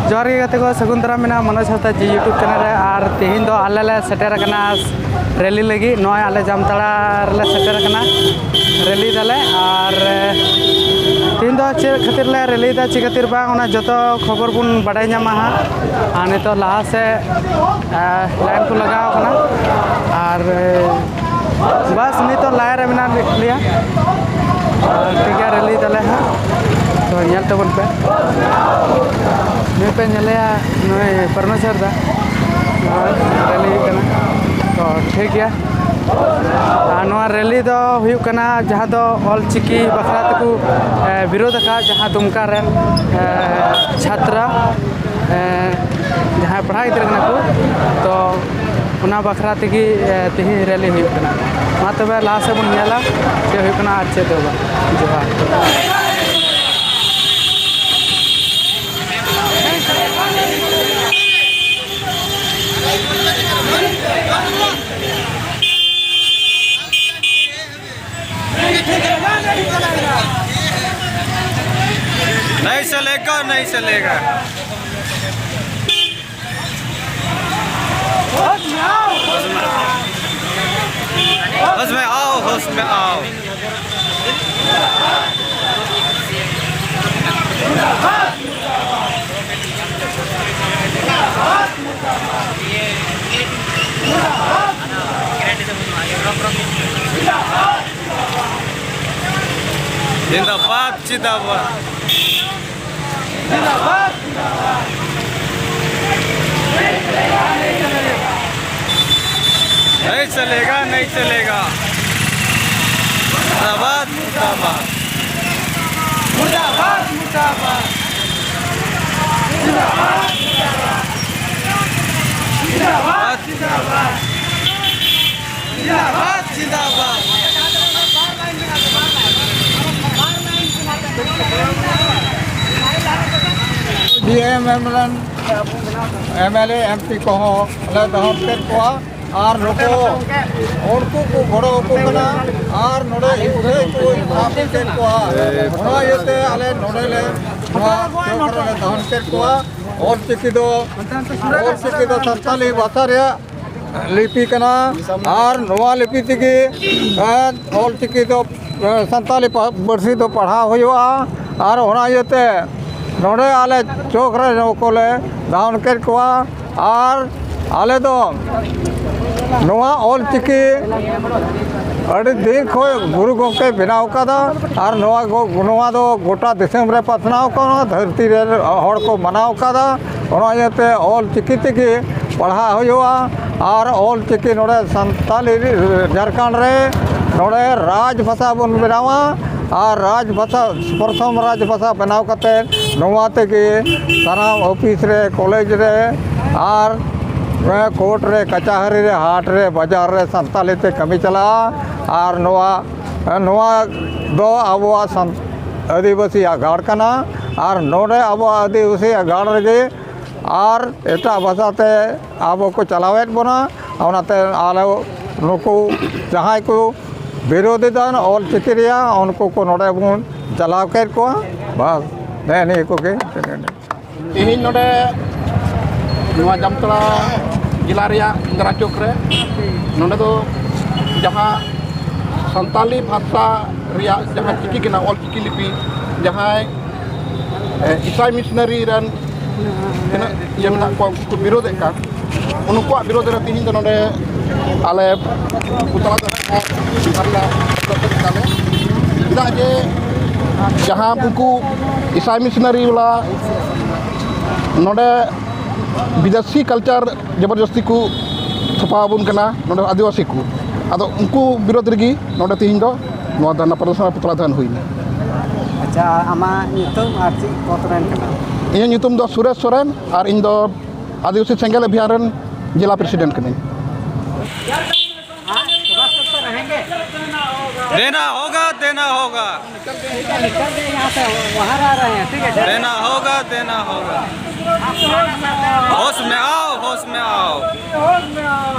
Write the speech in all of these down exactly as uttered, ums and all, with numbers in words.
ᱡᱚᱦᱟᱨ ᱜᱮ ᱜᱟᱛᱮ ᱠᱚ, ᱥᱟᱹᱜᱩᱱ ᱫᱟᱨᱟᱢ ᱢᱮᱱᱟᱜᱼᱟ ᱢᱚᱱᱳᱡᱽ ᱦᱟᱸᱥᱫᱟ ᱡᱤ YouTube ᱪᱮᱱᱮᱞ ᱨᱮ᱾ ᱟᱨ ᱛᱮᱦᱮᱧ ᱫᱚ ᱟᱞᱮ ᱞᱮ ᱥᱮᱴᱮᱨ ᱟᱠᱟᱱᱟ ᱨᱮᱞᱤ ᱞᱟᱹᱜᱤᱫ᱾ ᱱᱚᱜᱼᱚᱭ ᱟᱞᱮ ᱡᱟᱢᱛᱟᱲᱟ ᱨᱮᱞᱮ ᱥᱮᱴᱮᱨ ᱟᱠᱟᱱᱟ, ᱨᱮᱞᱤ ᱫᱟᱞᱮ᱾ ᱟᱨ ᱛᱮᱦᱮᱧ ᱫᱚ ᱪᱮᱫ ᱠᱷᱟᱹᱛᱤᱨ ᱞᱮ ᱨᱮᱞᱤᱭᱮᱫᱟ, ᱪᱮᱫ ᱠᱷᱟᱹᱛᱤᱨ ᱵᱟᱝ, ᱚᱱᱟ ᱡᱚᱛᱚ ᱠᱷᱚᱵᱚᱨ ᱵᱚᱱ ᱵᱟᱰᱟᱭ ᱧᱟᱢᱟ ᱦᱟᱸᱜ᱾ ᱟᱨ ᱱᱤᱛᱚᱜ ᱞᱟᱦᱟ ᱥᱮᱫ ᱞᱟᱭᱤᱱ ᱠᱚ ᱞᱟᱜᱟᱣ ᱠᱟᱱᱟ᱾ ᱟᱨ ᱵᱟᱥ, ᱱᱤᱛᱚᱜ ᱞᱟᱭᱤᱱ ᱨᱮ ᱢᱮᱱᱟᱜ ᱞᱮᱭᱟ᱾ ᱴᱷᱤᱠ ᱜᱮᱭᱟ, ᱨᱮᱞᱤ ᱫᱟᱞᱮ ᱦᱟᱸᱜ, ᱛᱚ ᱧᱮᱞ ᱛᱟᱵᱚᱱ ᱯᱮ᱾ ᱱᱩᱭ ᱯᱮ ᱧᱮᱞᱮᱭᱟ, ᱱᱩᱭ ᱯᱨᱚᱢᱮᱥᱚᱨ ᱫᱟ, ᱱᱚᱣᱟ ᱨᱮᱞᱤ ᱦᱩᱭᱩᱜ ᱠᱟᱱᱟ᱾ ᱛᱚ ᱴᱷᱤᱠ ᱜᱮᱭᱟ, ᱟᱨ ᱱᱚᱣᱟ ᱨᱮᱞᱤ ᱫᱚ ᱦᱩᱭᱩᱜ ᱠᱟᱱᱟ ᱡᱟᱦᱟᱸ ᱫᱚ ᱚᱞ ᱪᱤᱠᱤ ᱵᱟᱠᱷᱨᱟ ᱛᱮᱠᱚ ᱮ, ᱵᱤᱨᱳᱫ ᱟᱠᱟᱫ, ᱡᱟᱦᱟᱸ ᱫᱩᱢᱠᱟ ᱨᱮᱱ ᱮ, ᱪᱷᱟᱛᱨᱟ ᱮ, ᱡᱟᱦᱟᱸᱭ ᱯᱟᱲᱦᱟᱣ ᱜᱤᱫᱽᱨᱟᱹ ᱠᱟᱱᱟ ᱠᱚ, ᱛᱚ ᱚᱱᱟ ᱵᱟᱠᱷᱨᱟ ᱛᱮᱜᱮ ᱮ, ᱛᱮᱦᱮᱧ ᱨᱮᱞᱤ ᱦᱩᱭᱩᱜ ᱠᱟᱱᱟ᱾ ᱢᱟ ᱛᱚᱵᱮ ᱞᱟᱦᱟ ᱥᱮᱫ ᱵᱚᱱ ᱧᱮᱞᱟ ᱪᱮᱫ ᱦᱩᱭᱩᱜ ᱠᱟᱱᱟ ᱟᱨ ᱪᱮᱫ ᱫᱚ ᱵᱟᱝ᱾ ᱡᱚᱦᱟᱨ᱾ नहीं चलेगा, नहीं चलेगा। होश में आओ, होश में आओ। जिंदाबाद, जिंदाबाद। नहीं चलेगा, नहीं चलेगा। जिंदाबाद, मुर्दाबाद। मुर्दाबाद, मुर्दाबाद। जिंदाबाद, जिंदाबाद। जिंदाबाद, जिंदाबाद। जिंदाबाद, जिंदाबाद। ᱰᱤ ᱮᱢ ᱮᱢ ᱨᱮᱱ M L A, M P ᱠᱚᱦᱚᱸ ᱞᱮ ᱫᱚᱦᱚ ᱠᱮᱫ ᱠᱚᱣᱟ᱾ ᱟᱨ ᱱᱩᱠᱩ, ᱩᱱᱠᱩ ᱠᱚ ᱜᱚᱲᱚ ᱟᱠᱚ ᱠᱟᱱᱟ᱾ ᱟᱨ ᱱᱚᱰᱮ ᱤᱥᱨᱟᱭᱮᱞ ᱠᱚ ᱤᱥᱨᱟᱯᱤᱞ ᱠᱮᱫ ᱠᱚᱣᱟ᱾ ᱚᱱᱟ ᱤᱭᱟᱹᱛᱮ ᱟᱞᱮ ᱱᱚᱰᱮ ᱞᱮ ᱱᱚᱣᱟ ᱪᱚᱠ ᱨᱮᱞᱮ ᱫᱟᱦᱚᱱ ᱠᱮᱫ ᱠᱚᱣᱟ᱾ ᱚᱞ ᱪᱤᱠᱤ ᱫᱚ, ᱚᱞ ᱪᱤᱠᱤ ᱫᱚ ᱥᱟᱱᱛᱟᱞᱤ ᱵᱷᱟᱥᱟ ᱨᱮᱭᱟᱜ ᱞᱤᱯᱤ ᱠᱟᱱᱟ᱾ ᱟᱨ ᱱᱚᱣᱟ ᱞᱤᱯᱤ ᱛᱮᱜᱮ, ᱮᱸ, ᱚᱞ ᱪᱤᱠᱤ ᱫᱚ, ᱮᱸ, ᱥᱟᱱᱛᱟᱞᱤ ᱯᱟ-, ᱯᱟᱹᱨᱥᱤ ᱫᱚ ᱯᱟᱲᱦᱟᱣ ᱦᱩᱭᱩᱜᱼᱟ᱾ ᱟᱨ ᱚᱱᱟ ᱤᱭᱟᱹᱛᱮ ᱱᱚᱰᱮ ᱟᱞᱮ ᱪᱚᱠ ᱨᱮ ᱱᱩᱠᱩ ᱞᱮ ᱫᱟᱦᱚᱱ ᱠᱮᱫ ᱠᱚᱣᱟ᱾ ᱟᱨ ᱟᱞᱮ ᱫᱚ ᱱᱚᱣᱟ ᱚᱞ ᱪᱤᱠᱤ ᱟᱹᱰᱤ ᱫᱤᱱ ᱠᱷᱚᱱ ᱜᱩᱨᱩ ᱜᱚᱢᱠᱮ ᱵᱮᱱᱟᱣ ᱠᱟᱫᱟ᱾ ᱟᱨ ᱱᱚᱣᱟ ᱜᱚ-, ᱱᱚᱣᱟ ᱫᱚ ᱜᱚᱴᱟ ᱫᱤᱥᱚᱢ ᱨᱮ ᱯᱟᱥᱱᱟᱣ ᱠᱟᱱᱟ, ᱫᱷᱟᱹᱨᱛᱤ ᱨᱮ ᱦᱚᱲ ᱠᱚ ᱢᱟᱱᱟᱣ ᱠᱟᱫᱟ᱾ ᱚᱱᱟ ᱤᱭᱟᱹᱛᱮ ᱚᱞ ᱪᱤᱠᱤ ᱛᱮᱜᱮ ᱯᱟᱲᱦᱟᱜ ᱦᱩᱭᱩᱜᱼᱟ᱾ ᱟᱨ ᱚᱞ ᱪᱤᱠᱤ ᱱᱚᱰᱮ ᱥᱟᱱᱛᱟᱞᱤ ᱡᱷᱟᱲᱠᱷᱚᱸᱰ ᱨᱮ, ᱱᱚᱰᱮ ᱨᱟᱡᱽ ᱵᱷᱟᱥᱟ ᱵᱚᱱ ᱵᱮᱱᱟᱣᱟ᱾ ᱟᱨ ᱨᱟᱡᱽ ᱵᱷᱟᱥᱟ, ᱯᱨᱚᱛᱷᱚᱢ ᱨᱟᱡᱽ ᱵᱷᱟᱥᱟ ᱵᱮᱱᱟᱣ ᱠᱟᱛᱮ ᱱᱚᱣᱟ ᱛᱮᱜᱮ ᱥᱟᱱᱟᱢ ᱚᱯᱷᱤᱥ ᱨᱮ, ᱠᱚᱞᱮᱡᱽ ᱨᱮ ᱟᱨ, ᱮ, ᱠᱳᱨᱴ ᱨᱮ, ᱠᱟᱪᱟᱦᱟᱹᱨᱤ ᱨᱮ, ᱦᱟᱴ ᱨᱮ, ᱵᱟᱡᱟᱨ ᱨᱮ ᱥᱟᱱᱛᱟᱞᱤ ᱛᱮ ᱠᱟᱹᱢᱤ ᱪᱟᱞᱟᱜᱼᱟ᱾ ᱟᱨ ᱱᱚᱣᱟ, ᱱᱚᱣᱟ ᱫᱚ ᱟᱵᱚᱣᱟᱜ ᱥᱟᱱ-, ᱟᱹᱫᱤᱵᱟᱹᱥᱤᱭᱟᱜ ᱜᱟᱲ ᱠᱟᱱᱟ᱾ ᱟᱨ ᱱᱚᱰᱮ ᱟᱵᱚᱣᱟᱜ ᱟᱹᱫᱤᱵᱟᱹᱥᱤᱭᱟᱜ ᱜᱟᱲ ᱨᱮᱜᱮ ᱟᱨ ᱮᱴᱟᱜ ᱵᱷᱟᱥᱟ ᱛᱮ ᱟᱵᱚ ᱠᱚ ᱪᱟᱞᱟᱣᱮᱫ ᱵᱚᱱᱟ᱾ ᱚᱱᱟᱛᱮ ᱟᱞᱮ ᱱᱩᱠᱩ ᱡᱟᱦᱟᱸᱭ ᱠᱚ ᱵᱤᱨᱳᱫᱷᱤ ᱫᱟᱱ ᱚᱞ ᱪᱤᱠᱤ ᱨᱮᱭᱟᱜ, ᱩᱱᱠᱩ ᱠᱚ ᱱᱚᱰᱮ ᱵᱚᱱ ᱪᱟᱞᱟᱣ ᱠᱮᱫ ᱠᱚᱣᱟ᱾ ᱵᱟᱥ, ᱱᱮᱜᱼᱮ ᱱᱤᱭᱟᱹ ᱠᱚᱜᱮ᱾ ᱛᱮᱦᱮᱧ ᱱᱚᱰᱮ ᱱᱚᱣᱟ ᱡᱟᱢᱛᱟᱲᱟ ᱡᱮᱞᱟ ᱨᱮᱭᱟᱜ ᱤᱱᱫᱨᱟ ᱪᱚᱠ ᱨᱮ, ᱱᱚᱰᱮ ᱫᱚ ᱡᱟᱦᱟᱸ ᱥᱟᱱᱛᱟᱞᱤ ᱵᱷᱟᱥᱟ ᱨᱮᱭᱟᱜ ᱡᱟᱦᱟᱸ ᱪᱤᱠᱤ ᱠᱟᱱᱟ, ᱚᱞ ᱪᱤᱠᱤ ᱞᱤᱯᱤ, ᱡᱟᱦᱟᱸᱭ, ᱮ, ᱤᱥᱟᱭ ᱢᱤᱥᱱᱟᱨᱤ ᱨᱮᱱ ᱛᱤᱱᱟᱹᱜ ᱤᱭᱟᱹ ᱢᱮᱱᱟᱜ ᱠᱚᱣᱟ, ᱩᱱᱠᱩ ᱠᱚ ᱵᱤᱨᱳᱫᱮᱫ ᱠᱟᱱ, ᱩᱱᱠᱩᱣᱟᱜ ᱵᱤᱨᱳᱫᱷ ᱨᱮ ᱛᱮᱦᱮᱧ ᱫᱚ ᱱᱚᱰᱮ ᱟᱞᱮ ᱯᱩᱛᱲᱟ ᱫᱚ ᱫᱷᱟᱨᱱᱟ ᱪᱮᱫᱟᱜ ᱡᱮ ᱡᱟᱦᱟᱸ ᱩᱱᱠᱩ ᱤᱥᱟᱭ ᱢᱤᱥᱱᱟᱨᱤ ᱵᱟᱞᱟ ᱱᱚᱰᱮ ᱵᱤᱫᱮᱥᱤ ᱠᱟᱞᱪᱟᱨ ᱡᱚᱵᱚᱨᱡᱚᱥᱛᱤ ᱠᱚ ᱛᱷᱟᱯᱟᱣ ᱟᱵᱚᱱ ᱠᱟᱱᱟ ᱱᱚᱰᱮ ᱟᱹᱫᱤᱵᱟᱹᱥᱤ ᱠᱚ᱾ ᱟᱫᱚ ᱩᱱᱠᱩ ᱵᱤᱨᱳᱫᱷ ᱨᱮᱜᱮ ᱱᱚᱰᱮ ᱛᱮᱦᱮᱧ ᱫᱚ ᱱᱚᱣᱟ ᱫᱷᱟᱨᱱᱟ ᱯᱨᱚᱫᱚᱨᱥᱚᱱ ᱟᱨ ᱯᱩᱛᱲᱟ ᱫᱟᱦᱚᱱ ᱦᱩᱭᱱᱟ᱾ ᱟᱪᱪᱷᱟ, ᱟᱢᱟᱜ ᱧᱩᱛᱩᱢ ᱟᱨ ᱪᱮᱫ ᱯᱚᱫᱽ ᱨᱮᱱ ᱠᱟᱱᱟᱢ? ᱤᱧᱟᱹᱜ ᱧᱩᱛᱩᱢ ᱫᱚ ᱥᱩᱨᱮᱥ ᱥᱚᱨᱮᱱ ᱟᱨ ᱤᱧ ᱫᱚ ᱟᱹᱫᱤᱵᱟᱹᱥᱤ ᱥᱮᱸᱜᱮᱞ ᱚᱵᱷᱤᱭᱟᱱ ᱨᱮᱱ ᱡᱮᱞᱟ ᱯᱨᱮᱥᱤᱰᱮᱱᱴ ᱠᱟᱹᱱᱟᱹᱧ᱾ हाँ, सुभाष चौक पर रहेंगे। देना होगा, देना होगा। ठीक है, निकल गए यहाँ से, वहाँ रह रहे हैं, ठीक है? देना होगा, देना होगा। होश में आओ, होश में आओ।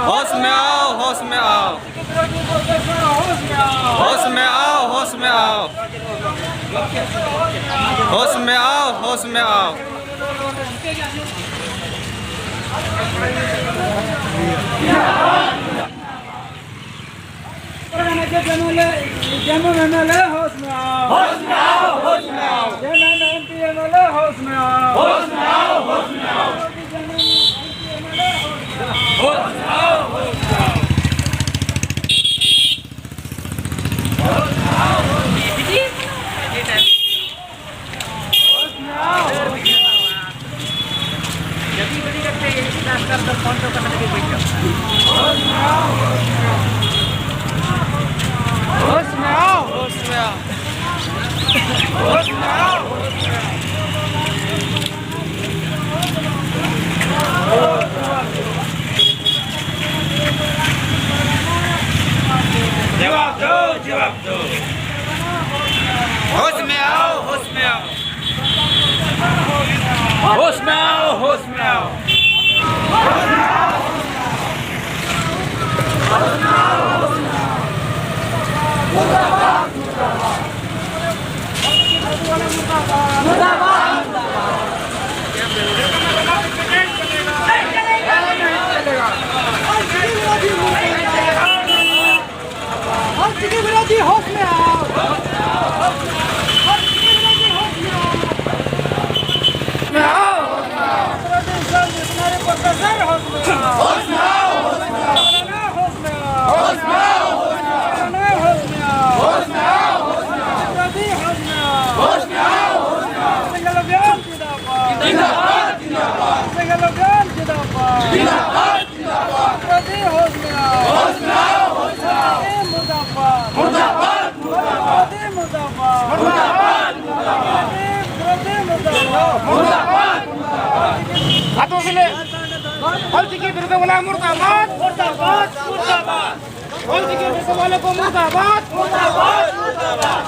होश में आओ, होश में आओ। होश में आओ, होश में आओ। होश में आओ, होश में आओ। जेएमएम एमएलए होश में आओ। होश में आओ, होश में आओ। जेएमएम एमएलए होश में आओ। होश में आओ, होश में आओ। होश में आओ, होश में आओ। होश में आओ, होश में आओ। होश में आओ। जवाब दो, जवाब दो। होश में आओ, होश में आओ। होश में आओ, होश में आओ। हर चीज विरोधी होश में आओ। हर चीज विरोधी होश में आओ। होश में आओ। विरोधी सब मिशनरी प्रोफेसर होश में आओ। होश में आओ, होश में आओ। होश में आओ। होश में आओ, होश में आओ। विरोधी होश में आओ। होश में आओ, होश में आओ। सिंगल अभियान जिंदाबाद। जिंदाबाद, जिंदाबाद। सिंगल अभियान जिंदाबाद। जिंदाबाद। विरोधी होश में आओ। होश में आओ, होश में आओ। विरोधी मुर्दाबाद। मुर्दाबाद, मुर्दाबाद। विरोधी मुर्दाबाद। मुर्दाबाद, मुर्दाबाद। विरोधी मुर्दाबाद। मुर्दाबाद, मुर्दाबाद। हाथों से ले। हर चीज के विरुद्ध वाला मुर्दाबाद। मुर्दाबाद, मुर्दाबाद। ऑल जी के बेटे वाले को मुर्दाबाद, मुर्दाबाद, मुर्दाबाद।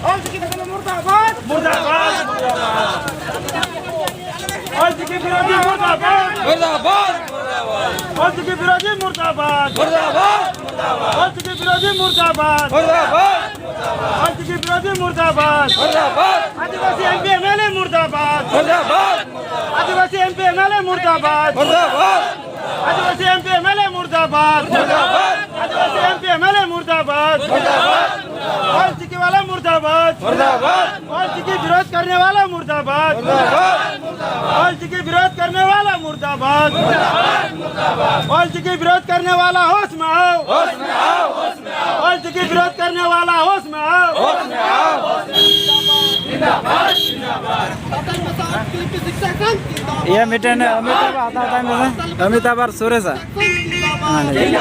ऑल जी के बेटे वाले मुर्दाबाद, मुर्दाबाद, मुर्दाबाद। ऑल जी के विरोधी मुर्दाबाद, मुर्दाबाद, मुर्दाबाद। ऑल जी के विरोधी मुर्दाबाद, मुर्दाबाद, मुर्दाबाद। ऑल जी के विरोधी मुर्दाबाद, मुर्दाबाद, मुर्दाबाद। ऑल चिकी विरोधी मुर्दाबाद। मुर्दाबाद। आदिवासी एमपी एमएलए मुर्दाबाद। मुर्दाबाद। आदिवासी एमपी एमएलए मुर्दाबाद। मुर्दाबाद। आदिवासी एमपी एमएलए मुर्दाबाद। मुर्दाबाद। आदिवासी एमपी एमएलए मुर्दाबाद। मुर्दाबाद। ऑल चिकी वाला मुर्दाबाद। मुर्दाबाद। ऑल चिकी विरोध करने वाला मुर्दाबाद। मुर्दाबाद। ऑल चिकी विरोध करने वाला मुर्दाबाद। ऑल चिकी विरोध करने वाला होश में आओ। होश में आओ, होश में आओ। ऑल चिकी विरोध करने वाला होश में आओ। होश में आओ। ये मीटिंग अमिताभ आता था, अमिताभ और सुरेश। हाँ, नहीं।